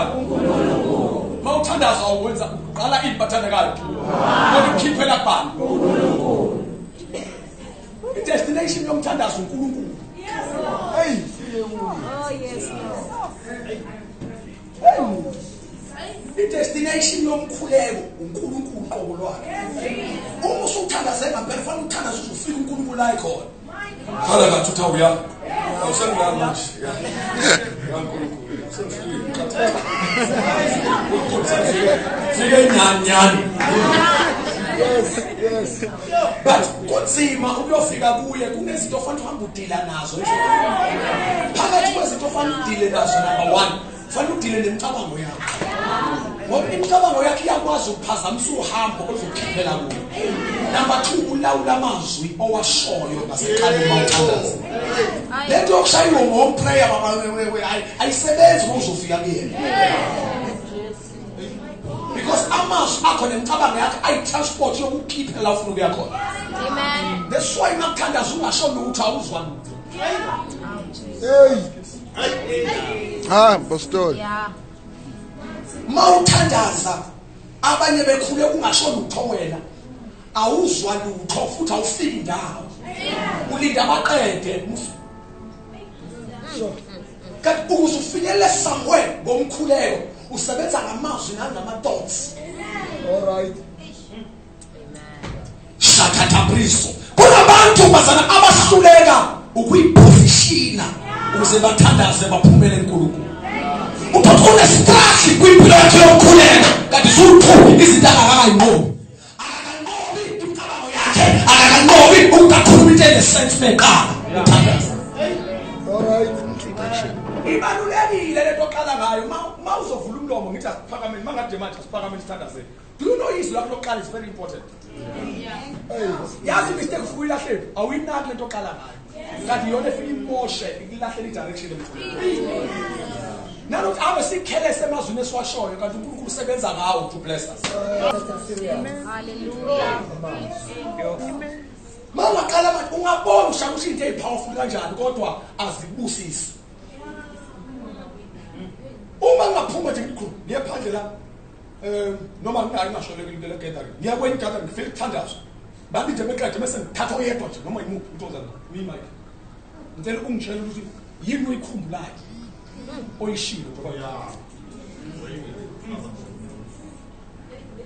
Bathandekayo? uNkulunkulu. Mawuthandaza uwenza uqala ini bathandekayo? Kodwa ukhiphela kubani? uNkulunkulu. I-destination yomthandazo uNkulunkulu. Yes Lord. Hey. Oh yes Lord. Hey. I-destination yomkhuleko uNkulunkulu qobo lwakhe. Uma usuthandaze ngempela fanele uthandaze uze ufike uNkulunkulu la ekhona. Hala kathi uthi awuya. Awusengilala manje. Ya. Ya uNkulunkulu. Sengifikile. Qathela. Fike nyani nyani. Yes, yes. But kunzima ukuyofika kuye kunezinto ofanele uhambe udila nazo endleleni. Phakathi kwezinto ofanele udile nazo number 1, fanele udile nemicabango yakho. Ngoba imicabango yakho iyakwazi ukuphazamisa uhambo oluzokukhiphela kuyo. Number 2, ulawula amazwi owashoyo ngaseqaleni uma uthandaza. Lento yokushaywa ngomprayer baba ayisebenzi uma uzofika kuyena. Because amazwi akho nemicabango yakho ayi-transport yokukhiphela la ufuna ukuya khona. Amen. That's why makuthandaza ungasho lutho awuzwa lutho. Hey. Ah, pastor. Yeah. Mawuthandaza abanye bekhule ungasho lutho wena. Awuzwa lutho futhi awufiki ndawo. Ulinda baqede. Kanti ukuze ufinyelele somewhere ngomkhuleko usebenza ngamazwi nangama thoughts. All right. Shakatabriso. Kunabantu bazana abahluleka ukuyipositiona ukuze bathandaze baphumele eNkulunkulu. Uthola une-struggle kwimpilo yakhe yomkhuleko kanti zuthu izinto angakayinqobi. Akakanqobi imicabango yakhe, akakanqobi ukukhuluma into enesense meqala uthandaza. All right. Ibalulekile lento oqala ngayo uma uzovula umlomo ngithi asiphakameni mangade manje asiphakameni sithandazeni. Do you know izwi lakho lokuqala is very important? Yazi mistake ufike uyilahlele awuyinaki lento oqala ngayo. Kanti iyona efika imoshe ikulahlele i-direction emkhulekweni. Nalokuthi ave sikhelese emazwini esiwashoyo kanti uNkulunkulu usebenza ngawo to bless us. Hallelujah. Mawaqala manje ungabona ushaya usho into ezipowerful kanjani kodwa azibusisi. Uma ngingaphuma nje ngikhulu ngiye phandle la noma ngingasholeki into le-gathering ngiya kwenye i-gathering ngifike kuthandazwa balinde beqede bese ngithatha oyedwa nje noma yimuphi umuntu oza mina mic ngicela ungitshele ukuthi yini oyikhumbulayo oyishilo ngoba ya.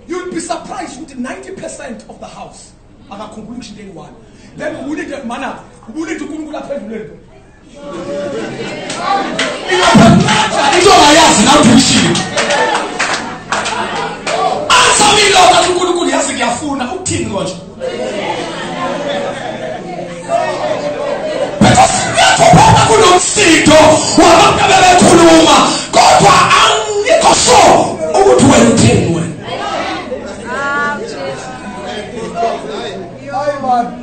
You'll be surprised ukuthi 90% of the house akakhumbuli ngisho into eyi-one. Then ubulinde mana ubulinde uNkulunkulu aphendule lento. Ingaphendula into ongayazi nawe uyishilo. Answer me Lord uNkulunkulu yazi ngiyafuna ukuthini konje. Because ngiyathoba kunomsindo wabantu abebekhuluma kodwa angikho sure ukuthi wena uthini wena.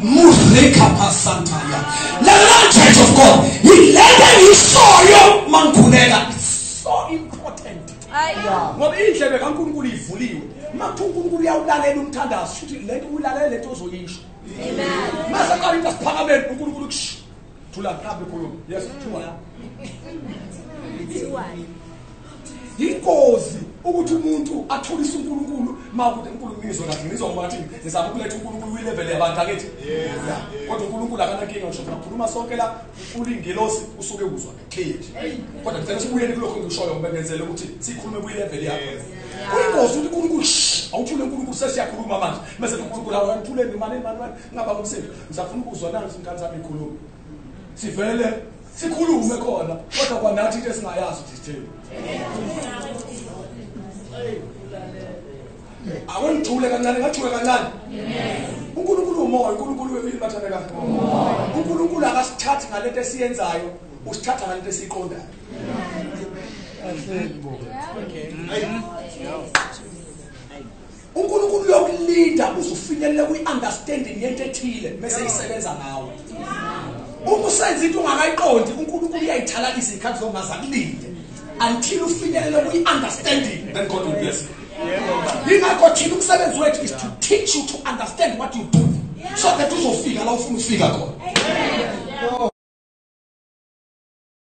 Mureka pasantaya. La church of God. Yilento engishoyo mangikhuleka. It's so important. Ngoba indlebe kaNkulunkulu ivuliwe. Makuthiwa uNkulunkulu uyawulalela umthandazo, shuthi lento uyalalela lento ozoyisho. Amen. Mase qala into asiphakameni uNkulunkulu kush. Thula mhlawumbe khuluma. Yes, thula. Ingozi ukuthi umuntu athulise uNkulunkulu makuthi uNkulunkulu ngizwa kahle ngizwa ngoba ngathi ngizama ukuletha uNkulunkulu kwilevel yabantu akithi. Kodwa uNkulunkulu akanankinga ngisho ngakhuluma sonke la ulingelosi usuke uzwa clear. Kodwa ngicela sibuyele kulokho engishoyo ngoba ngenzele ukuthi sikhulume kwilevel yakho. Kuyingozi ukuthi uNkulunkulu awuthule uNkulunkulu sesiyakhuluma manje bese uNkulunkulu awuthuleni manje manje ngaba umsebenzi ngizafuna ukuzwa nansi ingane zami ikhuluma. Sivele sikhulume khona kodwa kwanathi into esingayazi ukuthi sitheni. Awungithule kancane ngathule kancane. uNkulunkulu umoya, uNkulunkulu uyini bathandeka. uNkulunkulu akasithathi ngalento esiyenzayo, usithatha ngalento esiyiqondayo. uNkulunkulu uyokulinda uzufinyelela kwi-understanding yento ethile bese isebenza ngawe. Uma usenza into ungakayiqondi, uNkulunkulu uyayithalalisa izikhathi zongaze akulinde until ufinyelele kwi-understanding, then God will bless you. Yingakho thina umsebenzi wethu is to teach you to understand what you do so that uzofika la ufuna ufika khona.